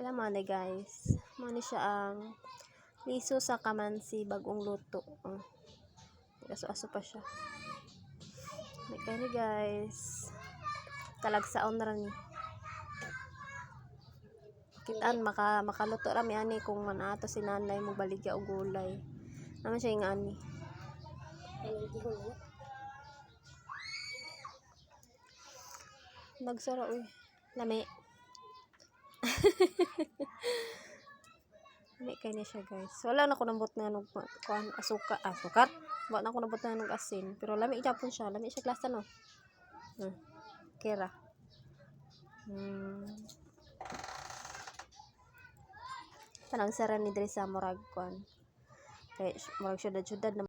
Sila man ni, guys. Mao ni siya ang liso sa kamansi, bagong luto. Oh. Aso-aso pa siya. May kay ni, guys. Talagsaon ra ni. Kitaan makaluto ra mi ani kung man ato si nanay mo baligya og gulay. Naman siya yung ani. Anong gihong mo? Nagsara uy. Lami. Lami kay ni siya, guys. Wala na ko nambot na nog kuan asuka, asukar. Wala na ko nambot na nog asin, pero lami gyapon siya. Lami siya klasa, no. Kera. Tanang sara ni diri sa murag kuan. Kay murag syudad-syudad na.